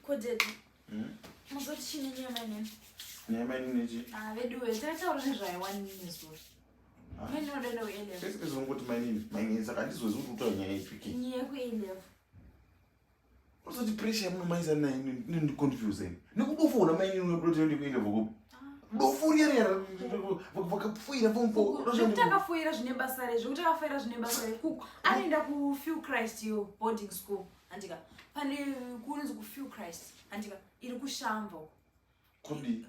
Ko daddy. Muzoti chini nyaya mainini? Nyaya mainini ichi? Ah, veduwe takataura nezvayo wani nezuro. Ah. Mainini wadaenda ku A level. Pese pese unongoti mainini, mainini saka handizozivi kuti utaura nyaya ipi ke. Nyaya yeku A level. Usati pressure yamunomaisa nayo inondiconfuse ini. Nekudofona mainini unoda kuti uende ku A level kupi? Dofu riya riya vakafoira form 4. Zvekuti akafoira zvine basa rei? Zvekuti akafoira zvine basa rei? Kuku anoenda ku Phil Christ yo boarding school. Handika. Pane kunonzi ku Phil Christ. Handika iri kuShamva uko. Kudii?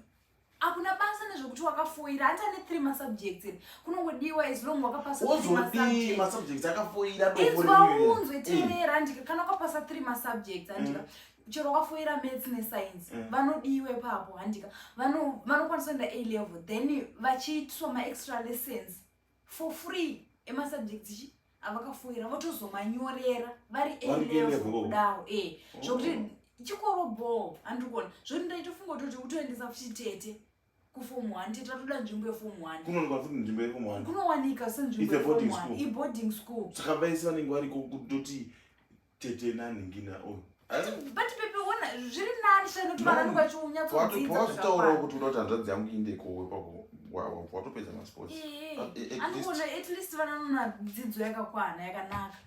Hakuna basa nezvekuti wakafoira hanti ane 3 masubjects here kunongodiwa as long wakapasa three Wozodii masubjects. masubjects akafoira dofo Inzwa riya riya. unzwe teerera handika kana wakapasa 3 masubjects handika chero wakafoira maths nescience vanodiwa ipapo handika vanokwanisa kuenda A level then vachiitiswa maextra lessons for free emasubjects chi avakafoira votozomanyorera vari A Vari level A-level. kudaro e zvokuti chikoro bho handiri kuona zvoti ndaitofunga kutoti utoendesa futi tete kuform 1 tete vatoda nzvimbo yeform 1. Kunowanikwa futi nzvimbo yeform 1? Kunowanika senzvimbo It's a boarding yeform 1. school. Iboarding school. Saka vaisi vanenge variko kutoti tete nanhingina oyo. But pepe ona zviri nani shai nekuti vana vanenge vachinyatsodzidza Pawazotaurawo kuti uda kuti hanzvadzi yangu iende ikoko ipapo watopedza masports. Eh, At least andikuona at least vana vanoona dzidzo yakakwana yakanaka.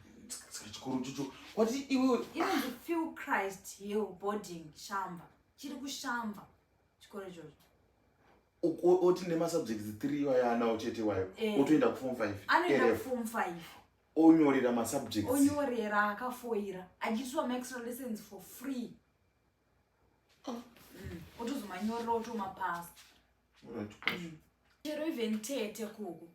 Saka chikoro chocho wati iwewe Inonzi Phil Christ Hill Boarding Shamva. Chiri kuShamva chikoro ichocho. Oti nemasubjects 3 iwayo anawo chete iwayo Eh. otoenda kuform 5 Anoenda RF. kuform 5. Onyorera masubjects. Onyorera akafoira achiitwa maextra lessons for free. Otozomanyorera otomapasa. Alright. Chero even tete kuku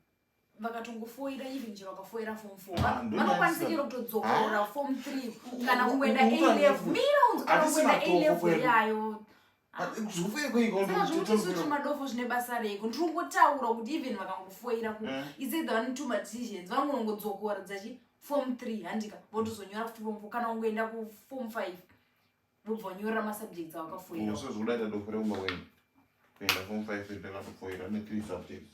vakatongofoira even chero vakafoira form 4 Ah, ndonyanyisa. vanokwanisa chero kutodzokorora form 3 kana kungoenda Ah, A level. Mira unzi kana Hatisi kungoenda A matofo level kwedu. yayo. Ah, kuzofoira kweiko? Saka zvekuti isu tiri madofo zvine basa reiko? Ndiri kungotaura kuti even vakangofoira ku it's either vane two decisions vangonongodzokora dzachi form 3 handika votozonyora futi form 4 kana kungoenda kuform 5 vobva vanyorera masubjects avakafoira. Sezvodaita dofo rekumba kwenyu kuenda form 5 ndakatofoira ne3 subjects.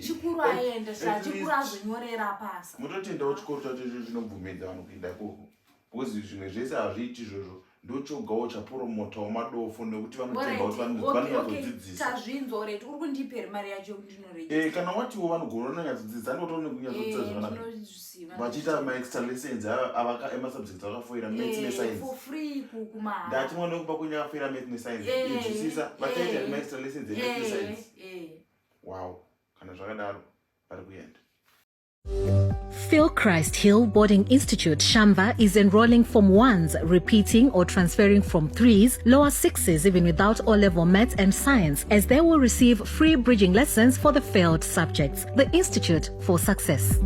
Chikuru aenda sha At chikuru least- azonyorera pasa. Mutotendawo chikoro chacho icho chinobvumidza vanhu kuenda ikoko because zvimwe zvese hazviiti izvozvo ndochogawo chapromotawo madofo nekuti vanotemba kuti vanonyatsodzidzisa. Tazvinzwa alright, uri kundipa here mari yacho yekuti ndinoregister? Kana watiwo vanogona vanonyatsodzidzisa andotone kunyatsodzidza zvakanaka. Ndinozviziva. Vachiita maextra lessons emasubjects akafoira maths nescience. For free kumahara. Ndati mwana wekuba kwenyu akafoira maths nescience. Inzwisisa vachaita maextra lessons emaths nescience. Wow, kana zvakadaro vari kuenda. Phil Christ Hill Boarding Institute Shamva is enrolling Form 1s, repeating or transferring from 3s, lower 6s even without O-level maths and science, as they will receive free bridging lessons for the failed subjects. The Institute for Success.